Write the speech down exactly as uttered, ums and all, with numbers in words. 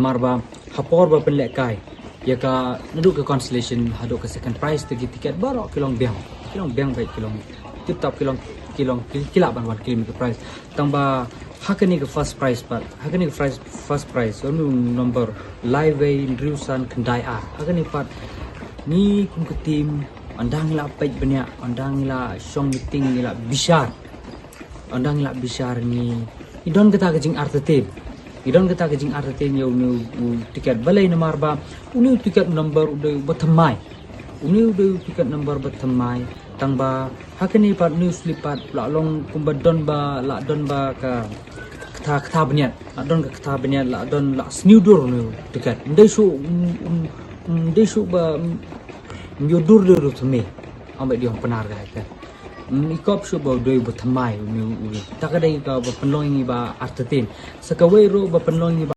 Namar ba ha por ba pynlehkai ïa ka, naduh ka consolation haduh ka second prize te ki tiket baroh ki long biang, ki long biang bha, ki long tip top, ki long, ki long, ki, ki lah ban wan claim ïa ka prize. Tang ba ha kane ka first prize pat, ha kane ka first, first prize, u number lai wei hynriew san khyndai ar. Ha kane pat ngi kum ka team, ynda ngi la peit bniah, ynda ngi la shong meeting, ngi la bishar, ynda ngi la bishar, ngi, ngi don kata ka jingartatien, ngi don kata ka jingartatien ïa une u tiket. Balei? Namar ba une u tiket number u dei uba thymmai, une u dei u tiket number ba thymmai. Tang ba ha kane pat une u slip pat la long kumba don ba, la don ba ka kata, kata bniat, la don ka kata bniat, la don, la sniew dur une u tiket. Ym dei shuh, ym, ym, ym dei shuh ba, ym, ym ïoh dur de ruh thymmai. Ong bad i ong Pnar ka, ka, ym, i kop shuh ba u dei uba thymmai une u, une u. Ta ka dei kaba pynlong ïa ngi ba artatien. Sa kawei ruh ba pynlong ïa ngi ba